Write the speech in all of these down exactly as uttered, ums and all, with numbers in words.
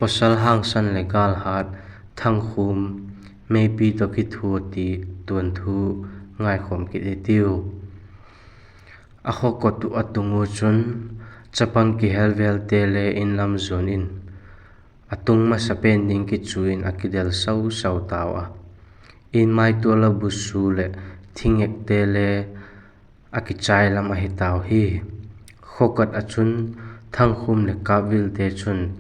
Pawsal hangsan leh gâlhat, Thangkhûm, Meipi tawh kithua ti tuanthu ngaikhawm kit i tiu. A khawkot uh a tung ua chun, chapang kihel vêlte le in lam zuan in, a tung masapen ding kichu in a kidel sau sau tau a. In maitua la busu leh thingekte le a kichai lam ahi tau hi. Khawkot ah chun Thangkhûm leh Kâpvilte chun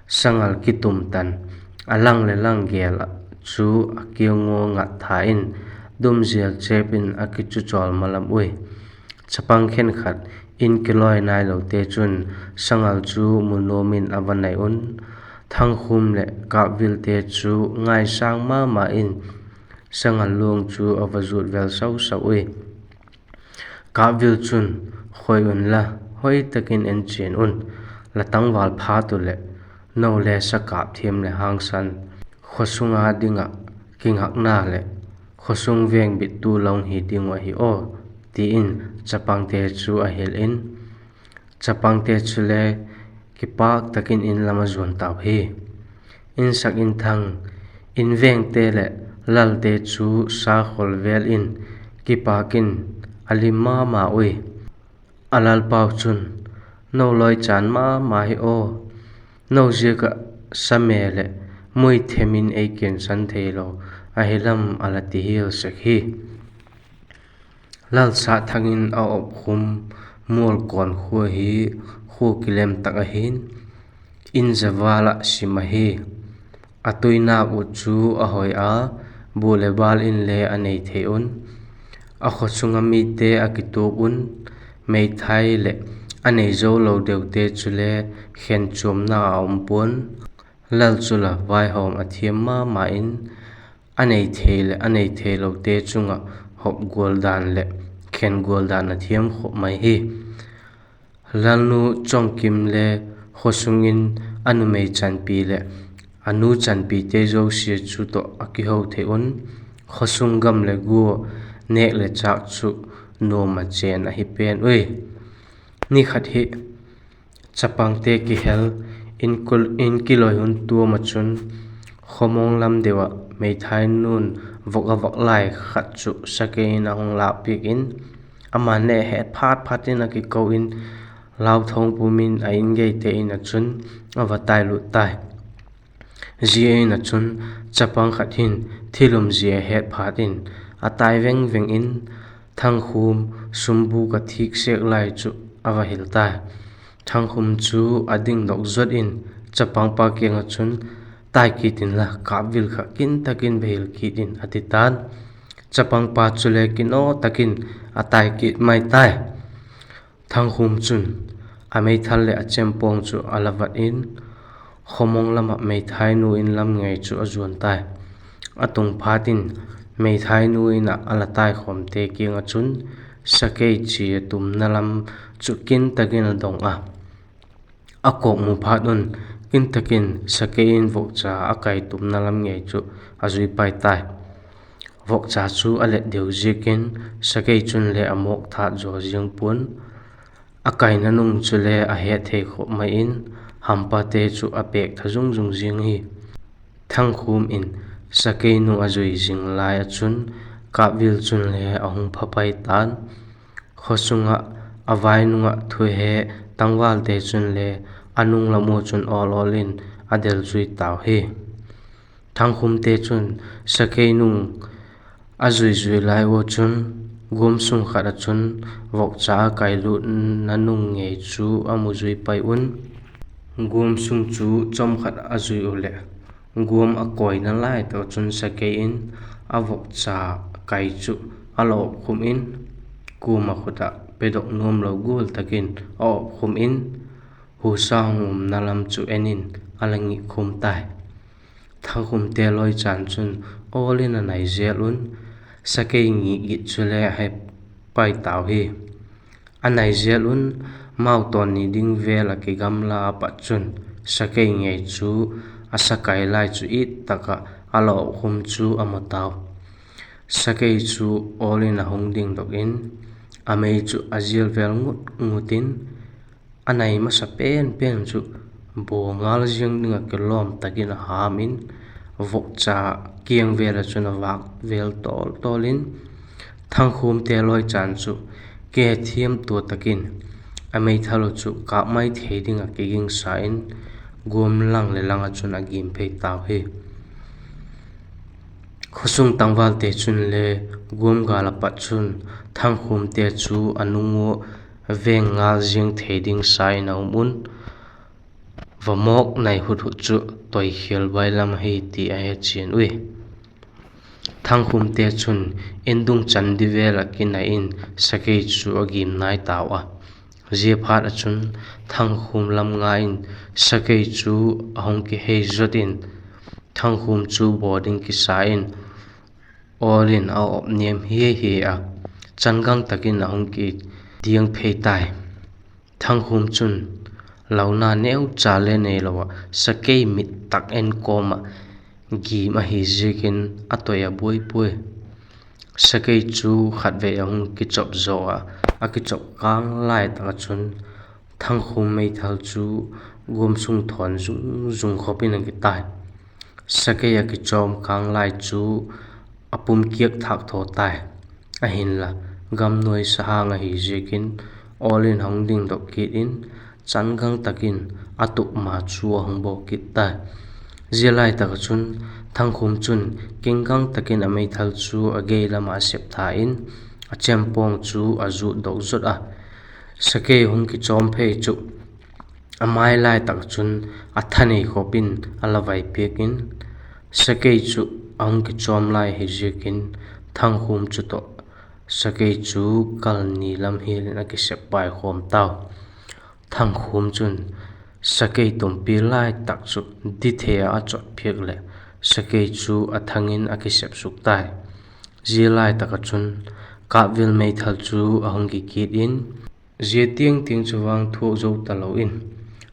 sangal kitum tan, a lang leh lang gêl ah chu a kiang ua ngat tha in, dum zial chêp in a kichu chawl ma lam ui. Chapang khenkhat in kilawi nailote chun sangal chu mu nuam in a va nai un, Thangkhûm leh Kâpvilte chu ngaisâng ma ma in sangal luang chu a va zut vel sau sau ui. Kâpvil chun, Khoi unla, hoi tak in en chian un, la tangval phat uh leh, nou le sakâp thiam leh hangsan, khawsung a ding ah kingakna leh khawsung vengbittu la hung hi ding uh ahi aw, ti in chapangte chu a hil in, chapangte chule kipâk tak in in lam a zuan tau hi. Insak inthang, invengte leh lalte chu sakhol vêl in kipâk in a lim ma ma ui. A lalpau chun, Nou lawi chan ma ma hi aw, nou ziak ah same leh mui them in ei kensan theilo ahi lam, a la ti hial sek hi. Lalsatthang in a opkhum Mualkawn khua hi khua kilem tak ahi'n, in zaval ah sim ahi. A tuinâk uh chu a hoi a, bu leh bâl in le a nei thei un. A khawsung a mite a kituak un, meithai leh a nei zo lo deute chule khenchuamna a um pua'n. Lal chu la vaihawm a thiam ma ma in, a nei thei leh a nei theilote chung ah hop gual dan leh khen gual dan a thiam khop mai hi. Lalnu Chawngkim le khawsung in a numei chanpi leh a nu chanpite zosia chu tawh a kiho thei un, khawsung gam leh gua, nêk leh châk chu nuam a chên ahi pen ui. Ni khat hi chapangte kihel, in kul-, in kilawi hun tuam ah chun, khawmawng lam deu ah meithainu'n vok a vak lai khat chu sakei in a hung lâkpiak in, ama'n le het phat phat in a kiko in, lauthawng pum in a in geite in ah chun a va tailut tai. Zia in ah chun chapang khat hin thil umzia a het phat in a tai veng veng in, Thangkhûm sumbûk ah thîk sêk lai chu a va hil tai. Thangkhûm chu a dingdok zot in chapangpa kiang ah chun, Tai kit inla, Kâpvil kha kin tak in va hil kit in, a ti ta'n. Chapangpa chule kinaw tak in a tai kit mai tai. Thangkhûm chun a meithal leh a chempawng chu a la vat in, khawmawng lam ah meithainu in lam ngei chu a zuan tai. A tung phat in meithainu in ah a la taikhawmte kiang ah chun sakei chia tumna lam chu kin tak in a dong a. A kawkmu phat un, kin tak in sakei in vokcha a kai tumna lam ngei chu a zui pai tai. Vokcha chu a let deu ziakin sakei chun le a mawk that zaw ziang pua'n. A kaina nung chule a het thei khop mai in, hampate chu a pêk tha zung zung ziang hi. Thangkhûm in sakei nung a zui zing lai ah chun Kâpvil chun le a hung pha pai ta'n. Khawsung ah a vai nung ah thu he tangvalte chun le a nung lam ua chun awl awl in a del zui tau hi. Thangkhûmte chun sakei nung a zui zui lai ua chun, guam sung khat ah chun vokcha a kailutna nung ngei chu a mu zui pai un. Guam sung chu chawm khat a zui u leh, guam a kawina lai tak ah chun sakei in a vokcha kai chu a la opkhum in, kuama khut ah pedok nuamlo gual tak in a opkhum in, husa hung umna lam chu en in a la ngikkhum tai. Thangkhûmte lawichan chun awl in a nai zel un, sakei ngik git chule a he pai tau hi. A nai zel un, mau tawn ni ding vel ah kigamla a pat chun sakei ngei chu a sa kai lai chu it tak ah a la opkhum chu a mu tau. Sakei chu awl in a hung dingdok in, a mei chu a zial vel ngut ngut in, a nai masa pen pen chu baw ngal ziang ding ah kilawm tak in a ham in, vokcha kiang vêl ah chun a vâk vêl tawl tawl in, Thangkhûmte lawi chan chu kihethiam tua tak in, a meithal uh chu kâp mai thei ding ah kigingsa in, guam lang leh lang ah chun a gim phei tau hi. Khawsung tangvalte chun le guam gâl ah pat chun Thangkhûmte chu a nung ua vêng ngal ziang thei ding sa in a um un, va mawk nai hut hut chu toikhial bailam ahi ti a he chian ui. Thangkhûmte chun indung chan di vêl ah kinai in sakei chu a gim nai tau a. Ziaphat ah chun Thangkhûm lam nga in sakei chu a hung kihei zot in, Thangkhûm chu baw ding kisa in, awl in a op niam hia hia a, changang tak in a hung kidiang phei tai. Thangkhûm chun launa neucha le neilo ah sakei mit tak en kawm ah gim ahi ziakin a toi a buai puai. Sakei chu khatvei a hung kichop zaw ah, a kichop kâng lai tak ah chun Thangkhûm meithal chu guam sung thawn zung zung khop in a kitai. Sakei a kichawm kâng lai chu a pum kiak thâk thaw tai. Ahinla, gamnuai sahang ahi ziakin awl in hung dingdok kit in, changang tak in a tup ma chu a hung baw kit tai. Zia lai tak ah chun Thangkhûm chun kinggang tak in a meithal chu a gei lam ah a sep tha in, a chempawng chu a zutdok zot a. Sakei hung kichawm phei chu a mai lai tak chun a thanei khop in a la vai piak in, sakei chu a hung kichawm lai hi ziakin Thangkhûm chu tawh sakei chu kal ni lam hial in a kisep pai khawm tau. Thangkhûm chun sakei tumpi lai tak chu di thei ah a chot phiak leh sakei chu a thang in a kisep suk tai. Zia lai tak ah chun Kâpvil meithal chu a hung kikit in, zia tiang tiang chu vang thuak zo talo in,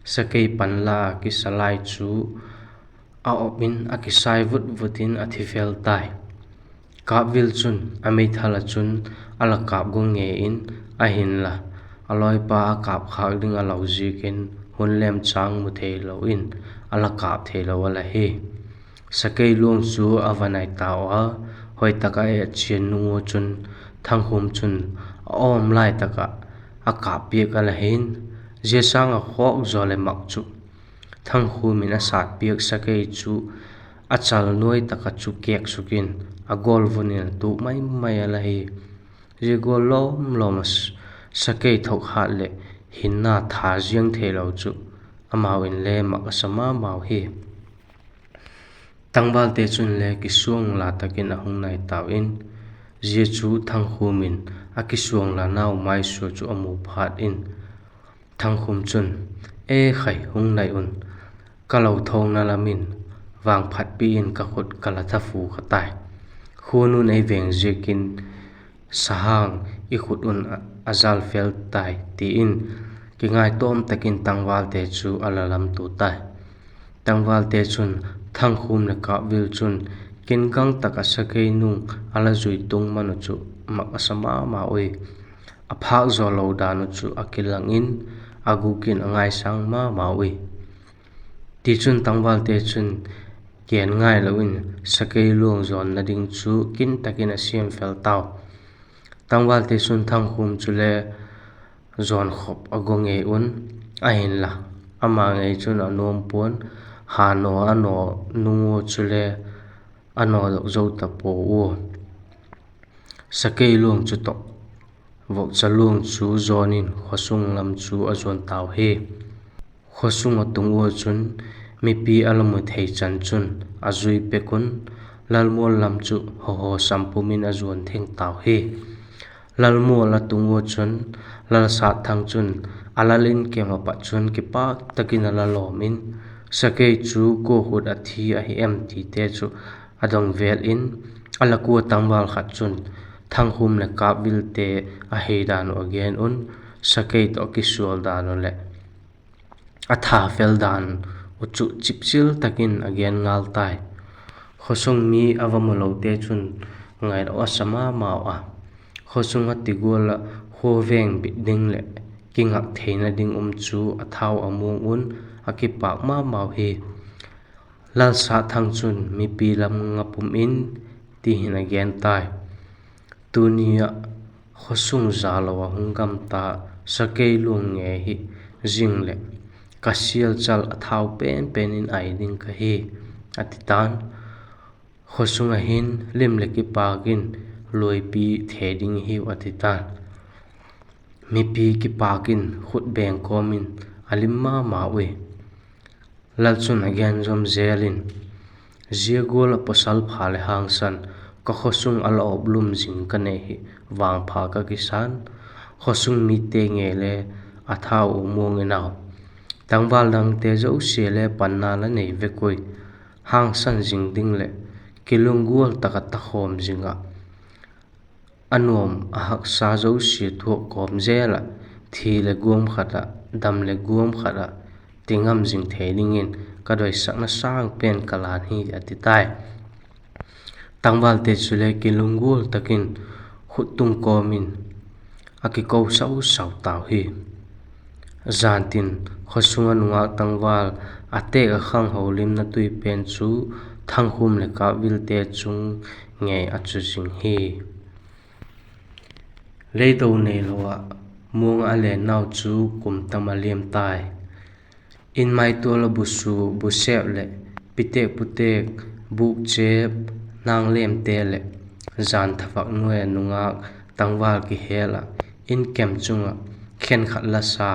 sakei panla a kisa lai chu a op in a kisai vut vut in a thi fel tai. Kâpvil chun a meithal ah chun a la kâp gua ngei in, ahinla, a lawipa a kâp khâk ding a lo ziakin hun lemchâng mu theilo in a la kâp theilo a la hi. Sakei luang chu a va nai tau a, hoi tak ah a et chian nung ua chun Thangkhûm chun a awm lai tak ah a kâp piak a la hin, zia sâng ah khawk zaw leh mak chu Thangkhûm in a sat piak sakei chu a chal nuai tak ah chu kêk suk in a gawl vun in a tuk mai mai a la hi. Zia gawl lawm lawm ah sakei thok hat leh hinna tha ziang theilo chu amau in le mak a sa ma mau hi. Tangvalte chun le kisuang la tak in a hung nai tau in, zia chu Thangkhûm in a kisuang la nau maisua chu a mu phat in, Thangkhûm chun, E khai, hung nai un, ka lo thawna lam in vangphatpi in ka khut ka la thafu kha tai. Khuanun ei veng ziakin sahang i khut un a, a zal fel tai, ti in kingaitawm tak in tangvalte chu a la lamtua tai. Tangvalte chun Thangkhûm leh Kâpvil chun kingang tak ah sakei nung a la zui tung man uh chu mak a sa ma ma ui. A phâk zaw lo dan uh chu a kilang in, a gûk in a ngaisâng ma ma ui. Tichun tangvalte chun gen ngailo in sakei luang zawnna ding chu kin tak in a siam fel tau. Tangvalte chun Thangkhûm chule zawn khop a gua ngei un, ahinla, ama ngei chun a nuam pua'n, ha naw a naw nung ua chule a nawdok zo ta pua ua. Sakei luang chu tawh vokcha luang chu zawn in khawsung lam chu a zuan tau hi. Khawsung a tung ua chun mipi a la mu thei chan chun a zui pek un, lalmual lam chu haw haw sampum in a zuan theng tau hi. Lalmual a tung ua chun Lalsatthang chun a lal in kem a pat chun kipâk tak in a la lawm in, sakei chu kua khut a thi ahi em tite chu a dong vel in, a la kua tangval khat chun Thangkhûm leh Kâpvilte a hei dan uh a gen un, sakei tawh a kisual dan uh leh a tha fel dan uh chu chipchil tak in a gen ngal tai. Khawsung mi a va mu lote chun ngailo a sa ma mau a. Khawsung a ti gual ah khua veng bit ding leh kingak theina ding um chu a thau a muang un, a kipâk ma mau hi. Lalsatthang chun mipi lam ngap um in ti hin a gen tai: Tuni ah khawsung zalo ah hung gam ta sakei luang ngei hi zing leh ka sialchal a thau pen pen in ai ding ka hi, a ti ta'n. Khawsung ah hin lim leh kipâk in luipi thei ding hiu, a ti ta'n. Mipi kipâk in khut beng kawm in a lim ma mau ui. Lal chun a gen zom zel in, zia gual ah pawsal pha leh hangsan, ka khawsung a la op lum zing ka nei hi vangpha ka kisa'n. Khawsung mite ngei le a thau u muang in au. Tangval dangte zosia le panna la nei vek ui. Hangsan zing ding leh kilunggual tak ah takhawm zing ah, a nuam a haksa zosia thuak kawm zel ah, thi leh guam khat ah, dam leh guam khat ah, ti ngam zing thei dingin ka doisakna sâng pen ka lân hi, a ti tai. Tangvalte chule kilunggual tak in khut tung kawm in a kiko sau sau tau hi. Zantin khawsung ah nungâk tangval a têk ah khang holimna tui pen chu Thangkhûm leh Kâpvilte chung ngei a chu zing hi. Leido neilo ah muang ah a lennau chu kum tam a liam tai. In maitual ah busu, busep leh pitêk putêk, bûk chêp, nâng lemte leh jan thavâk nuai ah nungâk tangval kihel ah, in kem chung ah khenkhat lasa,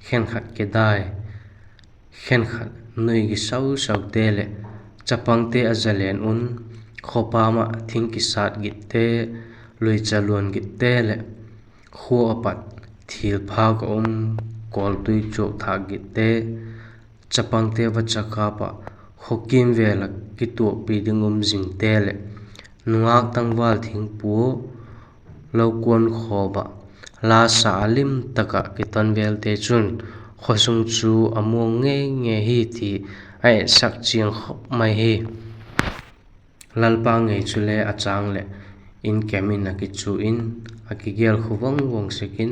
khenkhat kidai, khenkhat nui gi sau saute leh chapangte a zalen un, khawpam ah thing kisat gitte, luicha luan gitte leh khua a pat thil phâk a um, kawltui chuak thâk gitte, chapangte vachakap ah khawkîmvêl ah kituakpi ding um zingte leh nungâk tangval thingpua lo kuan khawm ah, lasa a lim tak ah kiton vêlte chun khawsung chu a muang ngei ngei hi ti a etsak chiang khop mai hi. Lalpa ngei chule a châng leh in kem in a kichu in, a kigel khu vang vang sek in,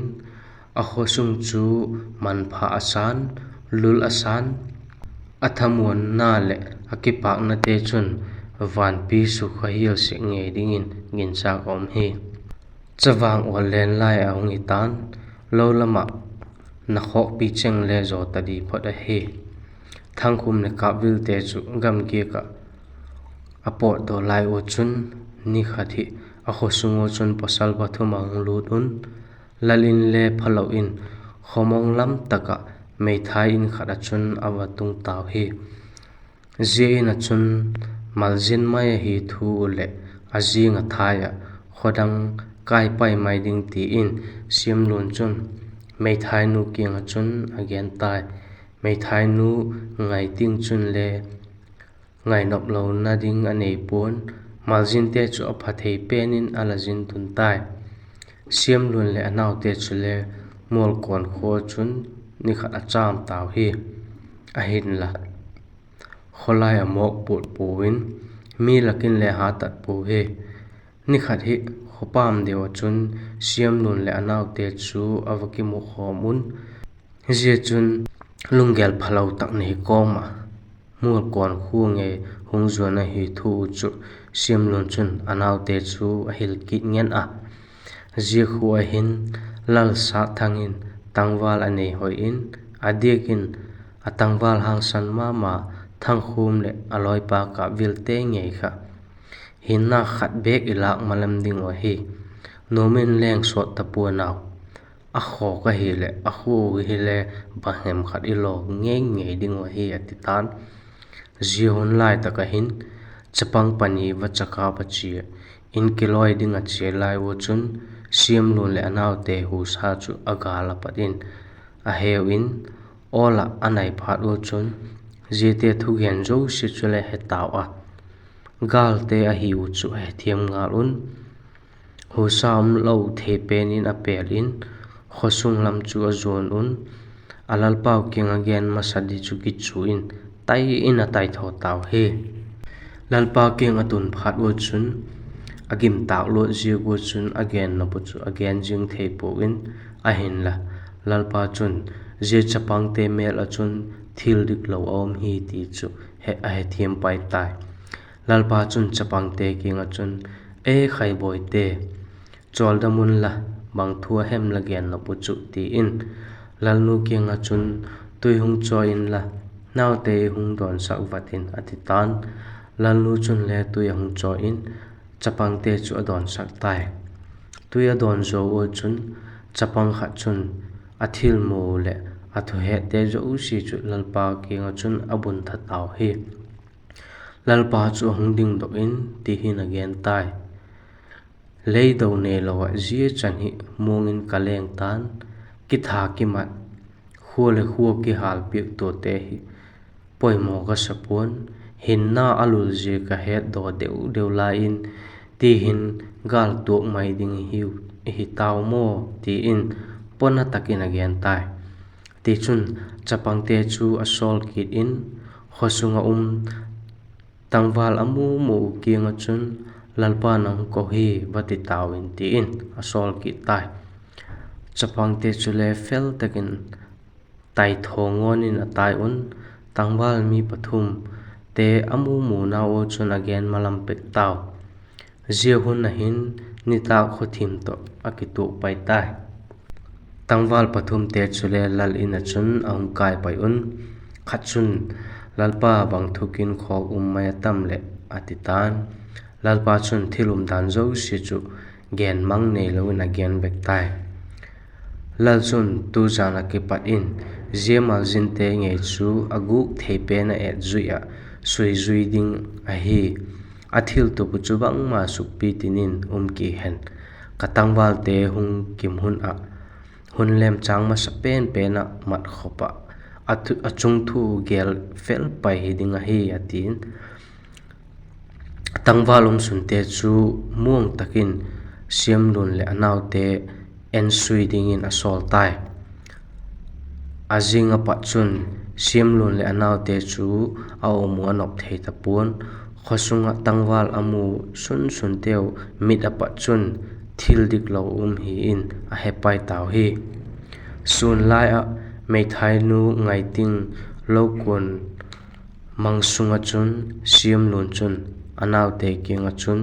a khawsung chu manpha a sa'n, lul a sa'n, a thamuanna leh a kipâknate chun vanpi sukha hial sek ngei dingin ginchâk a um hi. Chavang ua len lai a hung hi ta'n, lo lam ah na khawkpi cheng le zaw ta di phot ahi. Thangkhûm leh Kâpvilte chu gamgiak ah a pawtdaw lai ua chun, ni khat hi a khawsung ua chun pawsal pathum a hung lût un, lal in le phalo in khawmawng lam tak ah meithai in khat ah chun a va tung tau hi. Zia in ah chun malzin mai ahi thu uh leh a zing ah thai ah khawdang kâi pai mai ding ti in Siamlun chun meithainu kiang ah chun a gen tai. Meithainu ngai ting chun le ngainop lona ding a nei pua'n, malzinte chu a pha thei pen in a la zin tun tai. Siamlun leh a naute chule Mualkawn khua chun ni khat a châm tau hi. Ahinla, khawlai a mawk puat pua in, mi lak in le ha tat pua hi. Ni khat hi khawpam deu ah chun Siamlun leh a naute chu a va kimukhawm un. Zia chun lunggel phalo tak nei kawm ah Mualkawn khua ngei hung zuan ahi thu uh chu Siamlun chun a naute chu a hil kit ngen a. Zia khua ah hin Lalsatthang in tangval a nei hoi in, a diak in a tangval hangsan ma ma Thangkhûm leh a lawipa Kâpvilte ngei kha hinna khat bêk i lâk malam ding uh ahi. Nuam in leng sawt ta pua nau. A khawk ahileh a khua uh hile banghem khat i law ngei ngei ding uh ahi, a ti ta'n. Zia hun lai tak ah hin chapang pani vachakap a chia, in kilawi ding a chia lai ua chun Siamlun leh a naute husa chu a gâl a pat in a heu in, awl ah a nai phat ua chun ziate thugen zosia chu le he tau a, gâlte ahi uh chu a hethiam ngal un. Husa um lo thei pen in a pêl in, khawsung lam chu a zuan un, a lalpau kiang a gen masa di chu kichu in, tai in a taithaw tau hi. Lalpa kiang a tun phat ua chun, a gim tâk luat ziak ua chun a gen nop uh chu a gen zing thei pua in, ahinla, lalpa chun zia chapangte mêl ah chun thil diklo a um hi ti chu a hethiam pai tai. Lalpa chun chapangte kiang ah chun, E khaibawite, chawldam unla, bang thu a hem la gen nop uh chu, ti in lalnu kiang ah chun, Tui hung chawi inla, naute hung dawnsak vat in, a ti ta'n. Lalnu chun le tui a hung chawi in, chapangte chu a dawnsak tai. Tui a dawn zo ua chun, chapang khat chun a thil mu leh a thuhette zosia chu Lalpa kiang ah chun a bun tha tau hi. Lalpa chu a hung dingdok in ti hin a gen tai, Lei do neilo ah zia chan hi muang in ka leng ta'n, kitha kimat, khua leh khua kihâlpiak tuate hi poimaw ka sa pua'n, hinna a lul zia ka hetdaw deu deu lai in, ti hin gâl tuak mai ding i hi tau maw, ti in pona tak in a gen tai. Tichun, chapangte chu a sawl kit in, khaw sung ah um tangval a mu mu kiang ah chun, Lalpa'n a hung ko hi, va ti tau in, ti in a sawl kit tai. Chapangte chule fel tak in taithaw ngawn in a tai un, tangval mi pathumte a mu mu nau ua chun a gen malam pek tau. Zia hun ah hin nitâk khawthim tawh a kituak pai tai. Tangval pathumte chule lal in ah chun a hung kâi pai un, khat chun, Lalpa, bang thu ginkhawk um mai a tam leh, a ti ta'n. Lalpa chun thil umdan zosia chu gen mang neilo in a gen vek tai. Lal chun, Tu jan ah kipat in zia malzinte ngei chu a gûk thei pen ah et zui ah sui zui ding ahi. A thil tup uh chu bangma sukpi tin in um ki hen. Ka tangvalte hung kim hun ah, hun lemchâng masa pen pen ah mat khop ah, a chungthu gel fel pai hi ding ahi, a ti'n. Tangval um sunte chu muang tak in Siamlun leh a naute ensui dingin a sawl tai. A zing a pat chun Siamlun leh a naute chu a um uh a nop thei ta pua'n, khaw sung ah tangval a mu sun sunteu mit a pat chun thil diklo um hi in a he pai tau hi. Sûn lai ah meithainu Ngaiting lo kuan mang sung ah chun Siamlun chun a naute kiang ah chun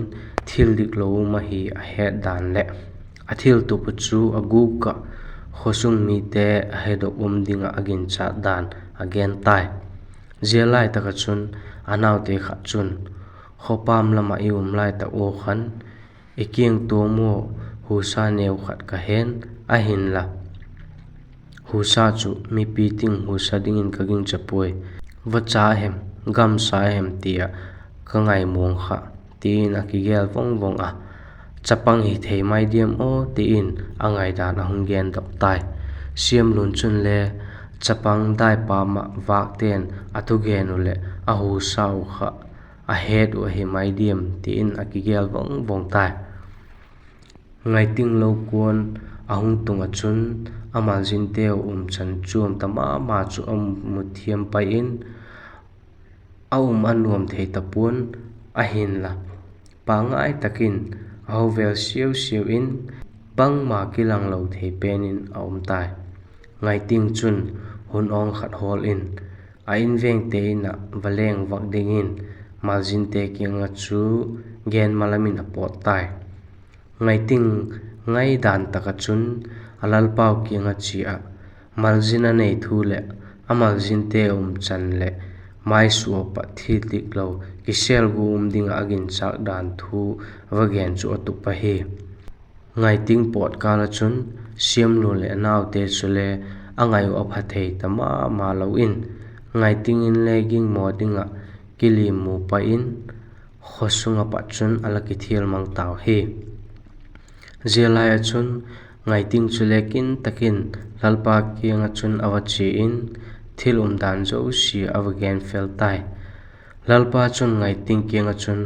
thil diklo um ahi a het dan leh a thil tup uh chu a gûk ah khawsung mite a hedok um ding ah a ginchâk dan a gen tai. Zia lai tak ah chun a naute khat chun, Khawpam lam ah i um lai tak ua khan i kiang tua maw, husa neu khat ka hen, ahinla husa chu mipi ting husa dingin ka gingcha puai. Vacha hem, gamsa hem ti ah ka ngaimuang kha, ti in a kigel vang vang a. Chapang hi thei mai diam aw, ti in a ngaidan a hung gendok tai. Siamlun chunle, Chapang daipam ah vâkte'n a thugen uh leh a husa uh kha a het uh ahi mai diam, ti in a kigel vang vang tai. Ngaiting lo kuan a hung tung ah chun a malzinteu umchan chuam ta ma ma chu a mu thiam pai in, a um a nuam thei ta pua'n, ahinla pangai tak in a ho vel siau siau in bangma kilang lo thei pen in a um tai. Ngaiting chun hun awng khat hawl in a invengte in ah va leng vak dingin malzinte kiang ah chu gen malam in a pawt tai. Ngaiting ngaidan tak ah chun a lalpau kiang ah chia ah, malzin a nei thu leh a malzinte umchan leh maisua pat thil diklo kisel gu um ding ah a ginchâk dan thu va gen chu a tup ahi. Ngaiting pawt kâl ah chun Siamlun leh a naute chule a ngai uh a pha thei ta ma ma lo in, Ngaiting inle gingmaw ding ah kilim mu pai in, khawsung ah pat chun a la kithial mang tau hi. Zia lai ah chun Ngaiting chule kin tak in lalpa kiang ah chun a va chia in, thil umdan zosia a va gen fel tai. Lalpa chun Ngaiting kiang ah chun,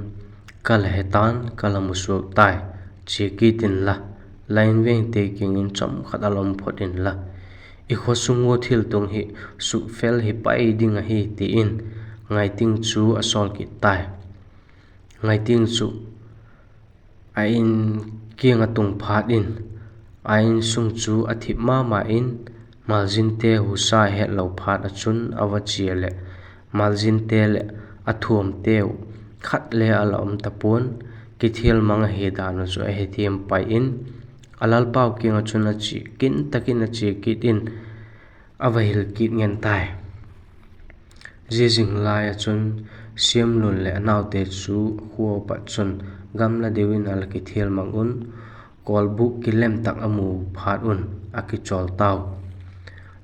Ka la he ta'n, ka la musuak tai. Chia kit inla, la invengte kiang in chawm khat a la um phot inla, i khawsung ua thiltung hi sukfel hi pai ding ahi, ti in Ngaiting chu a sawl kit tai. Ngaiting chu a in kiang a tung phat in, a insung chu a thip ma ma in, Malzinte husa hetlo phat ah chun a va chia leh, malzinte leh a thuamteu khat le a la um ta pua'n, kithial mang ahi dan uh chu a hethiam pai in, a lalpau kiang ah chun a chia, kin tak in a chia kit in, a va hil kit ngen tai. Zia zing lai ah chun Siamlun leh a naute chu khua pat chun gamla deu in a la kithial mang un, kawlbûk kilem tak a mu phat un a kichawl tau.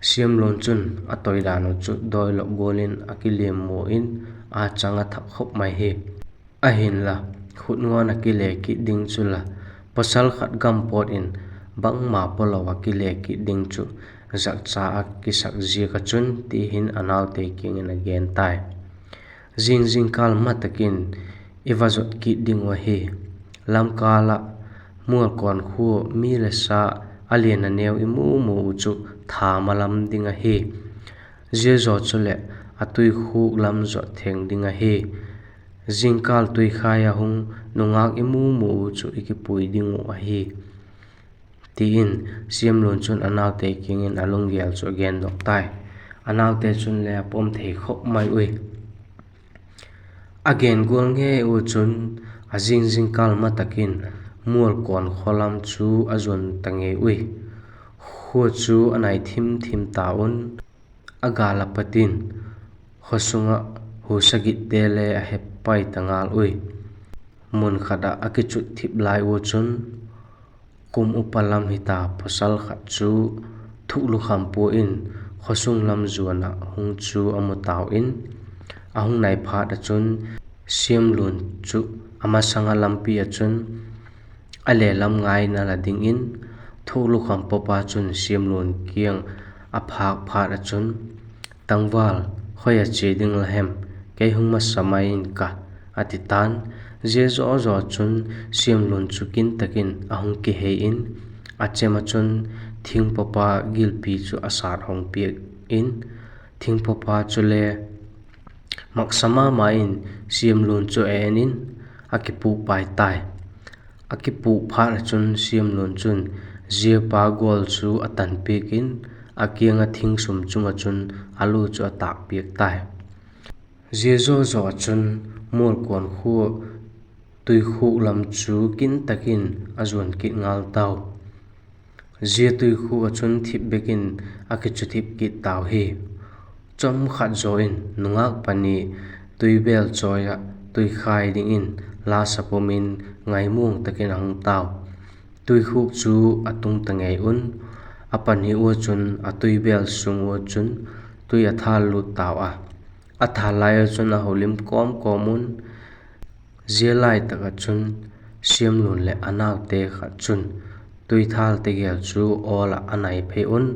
Siamlun chun a toi dan uh chu dawilok gual in a kiliam maw in, a chang a thak khop mai hi. Ahinla, khut ngawn a kile kit ding chu la, pawsal khat gam pawt in bangma pawlo a kile kit ding chu zakcha a kisak ziak ah chun, ti hin a naute kiang in a gen tai. Zing zingkâl ma tak in i va zot kit ding uh ahi. Lamkâl ah Mualkawn khua mi le sa, a lian a neu i mu mu uh chu thama lam ding ahi. Zia zaw chuleh a tuikhûk lam zot theng ding ahi. Zingkâl tuikhai a hung nungâk i mu mu uh chu i kipui ding uh ahi, ti in Siamlun chun a naute kiang in a lunggel chu a gendok tai. A naute chun le a pom thei khop mai ui. A gen gual ngei ua chun, a zing zingkâl ma tak in Mualkawn khaw lam chu a zuan ta ngei ui. Khua chu a nai thim thim ta un, a gâl a pat in khaw sung ah husa gitte le a he pai ta ngal ui. Mun khat ah a kichut thip lai ua chun, kum upa lam hita pawsal khat chu thuklukham pua in khaw sung lam zuan ah hung chu a mu tau in, a hung nai phat ah chun Siamlun chu a masang ah lampi ah chun a le lam ngaina la dingin, thuklukham pawpa chun Siamlun kiang a phâk phat ah chun, Tangval, khoi a chia ding la hem, kei hung masa mai in ka, a ti ta'n. Zia zaw zaw chun Siamlun chu kin tak in a hung kihei in, a chem ah chun thingpawpa gilpi chu a sât hong piak in, thingpawpa chule maksa ma ma in Siamlun chu a en in, a kipûk pai tai. A kipûk phat ah chun Siamlun chun zia pa gual chu a tan piak in, a kiang ah thing sum chung ah chun a lu chu a tâk piak tai. Zia zaw zaw ah chun Mualkawn khua tuikhûk lam chu kin tak in a zuan kit ngal tau. Zia tuikhûk ah chun thip bek in a kichu thip kit tau hi. Chawm khat zaw in nungâk pani tuibêl chawi ah tuikhai dingin la sa pum in ngaimuang tak in a hung tau. Tuikhûk chu a tung ta ngei un, a pani ua chun a tuibêl sung ua chun tui a thâl lût tau a. A thâl lai ah chun a holim kawm kawm un, zia lai tak ah chun Siamlun leh a naute khat chun tuithâl tegel chu awl ah a nai phei un,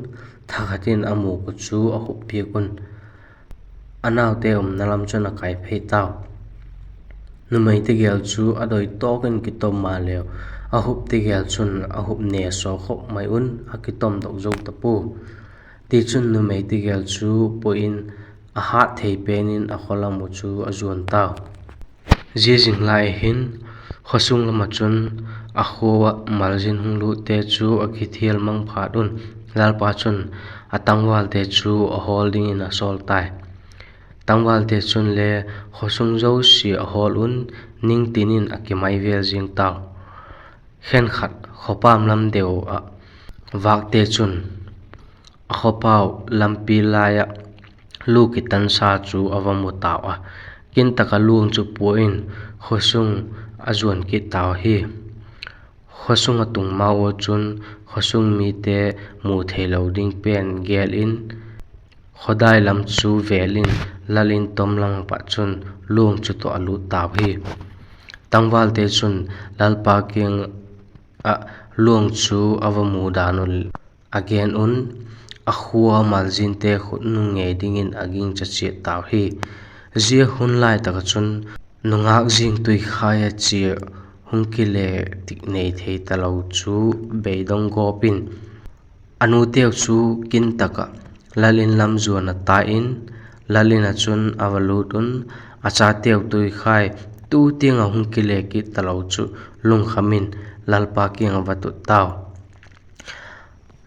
thakhat in a mûk uh chu a hup piak un, a naute umna lam chun a kai phei tau. Numei tegel chu a doi tawk in kitom maleu, a hup tegel chun a hup ne saw khop mai un, a kitomdok zo ta pua. Tichun numei tegel chu pui in, a hât thei pen in a khaw lam uh chu a zuan tau. Zia zing lai hin khaw sung lam ah chun a khua ah malzin hung lutte chu a kithial mang phat un, Lalpa chun a tangvalte chu a hawl dingin a sawl tai. Tangvalte chun le khaw sung zosia a hawl un, ningtin in a kimai vêl ziang tau. Khenkhat khawpam lam deu ah vâkte chun a khawpau lampi lai ah lu kitansa chu a va mu tau a, kin tak ah luang chu pua in khaw sung a zuan kit tau hi. Khaw sung a tung ma ua chun khaw sung mite mu theilo ding pen gel in, khawdai lam chu vêl in, lal in tom lam ah pat chun luang chu tawh a lût tau hi. Tangvalte chun Lalpa kiang ah luang chu a va mu dan uh a gen un, a khua malzinte khut nung ngei dingin a gingcha chiat tau hi. Zia hun lai tak ah chun nungâk zing tuikhai ah chia hung kile tik nei thei talo chu beidong gawp in, a nuteu chu kin tak ah lal in lam zuan a tai in, lal in ah chun a va lût un, a chateu tuikhai tu tiang ah hung kile kit talo chu lungkham in Lalpa kiang a va tut tau.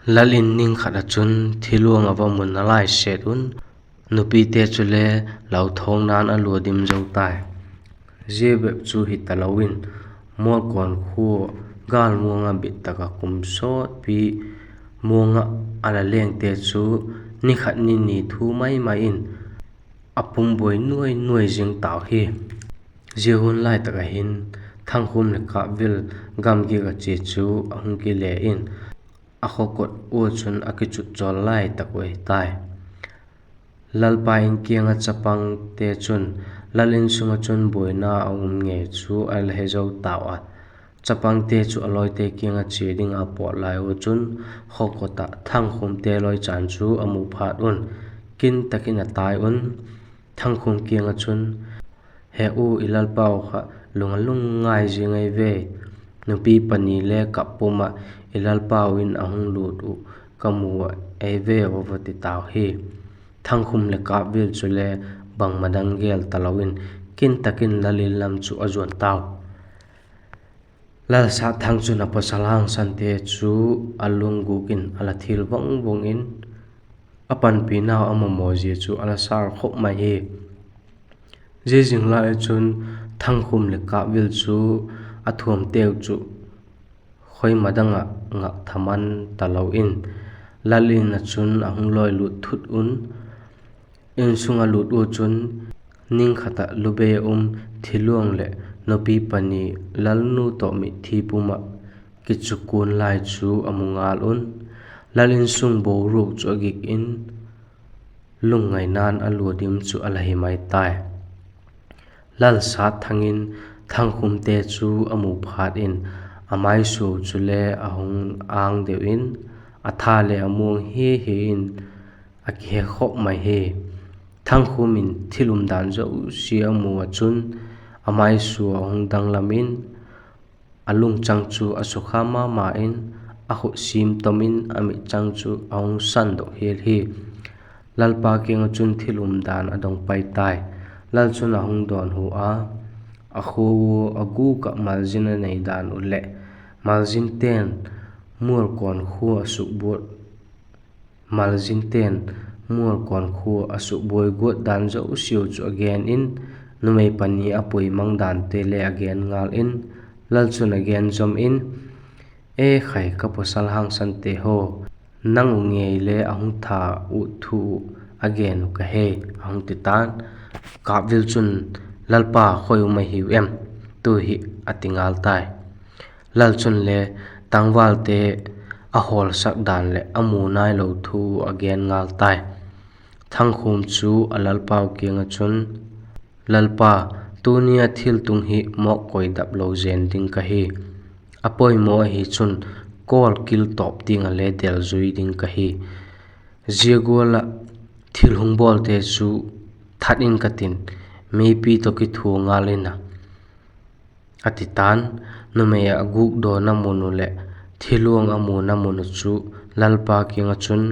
Lal in ning khat ah chun thiluang a va mu nalai set un, nupite chule lau thawngna'n a lua dim zo tai. Zia bep chu hi talo in, Mualkawn khua gâl muang ah bit tak ah kum sawtpi muang ah a la lengte chu ni khat ni ni thu mai mai in a pum buai nuai nuai zing tau hi. Zia hun lai tak ah hin Thangkhûm leh Kâpvil gamgi ah chia chu a hung kile in, a khawkot ua chun a kichut chawl lai tak uh ahi tai. Lalpa in kiang ah chapangte chun lal in sung ah chun buaina a um ngei chu a la he zo tau a. Chapangte chu a lawite kiang ah chia ding a pawt lai ua chun, khawkot ah Thangkhûmte lawichan chu a mu phat un, kin tak in a tai un, Thangkhûm kiang ah chun, He u, i lalpau kha lung a lung ngai zing ei ve. Nupi pani le kap pum ah i lalpau in a hung lût uh ka mu ei ve, a va ti tau hi. Thangkhûm leh Kâpvil chule bangma dang gel talo in, kin tak in lal in lam chu a zuan tau. Lal Satthang chun a pawsal hangsante chu a lunggûk in a la thil vang vang in, a panpinau a mamaw zia chu a la sâr khop mai hi. Zia zing lai chun Thangkhûm leh Kâpvil chu a thuamteu chu khoi ma dang ah ngak thaman talo in, lal in ah chun a hung lawi lût thut un, in sung a lût ua chun, ning khat ah lubei a um thiluang leh nupi pani lalnu tawh mitthi pum ah kichukuan lai chu a mu ngal un, lal in sung boruak chu a gik in, lungngaina'n a lua dim chu a la hi mai tai. Lal Satthang in Thangkhûmte chu a mu phat in, a maisua chule a hung âng deu in, a tha leh a muang hi hi in, a kihe khop mai hi. Thangkhûm in thil umdan zosia a mu ah chun, a maisua a hung danglam in, a lungchang chu a sukha ma ma in, a khut sim tom in a mitchang chu a hung sandok hial hi. Lalpa kiang ah chun thil umdan a dong pai tai. Lal chun a hung dawnhu a, a khua ua a gûk ah malzin a nei dan uh leh, malzinte'n Mualkawn khua a sukbuai malzinte'n Mualkawn khua a sukbuai guat dan zosiau chu a gen in, numei pani a pui mang dante le a gen ngal in, lal chun a gen zom in, E khai, ka pawsal hangsan te haw, nang u ngei le a hung tha ut thu uh a gen uh ka he, a hung ti ta'n. Kâpvil chun, Lalpa, khoi um ahiu em? Tu hi, a ti ngal tai. Lal chun le tangvalte a hawlsak dan leh a mu nailo thu a gen ngal tai. Thangkhûm chu a lalpau kiang ah chun, Lalpa, tuni a thil tung hi mawk koi dap lo zen ding ka hi. A poimaw ahi chun, kawl kil tawp tiang ah le del zui ding ka hi. Zia gual ah thil hung bawlte chu that in ka tin, meipi tawh kithua ngal in a, a ti ta'n. Numei a gûkdawna mun uh leh thiluang a muna mun uh chu Lalpa kiang ah chun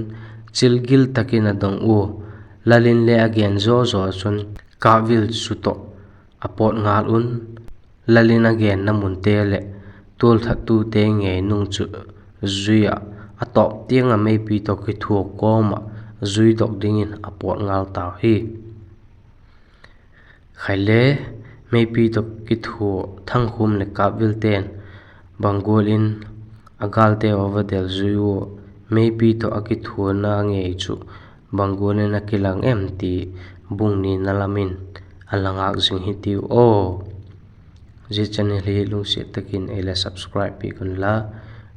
chilgil tak in a dong ua, lal in le a gen zaw zaw ah chun Kâpvil chu tawh a pawt ngal un, lal in a genna munte leh tualthatute ngei nung chu zui ah, a tawp tiang ah meipi tawh kithua kawm ah zuidok dingin a pawt ngal tau hi. Khai le, meipi tawh kithua Thangkhûm leh Kâpvilte'n bang gual in a gâlteu a va del zui ua, meipi tawh a kithuana ngei chu bang gual in a kilang em ti bung nina lam in a la ngâk zing hitiu aw. Zia channel hi lungsiat tak in ei la subscribe piak unla,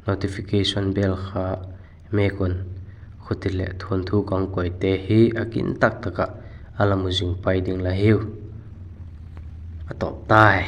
notification bell kha mêk un. Khuti leh thuanthu ka hung koite hi a kin tak tak ah a la mu zing pai ding la hiu. A tawp tai.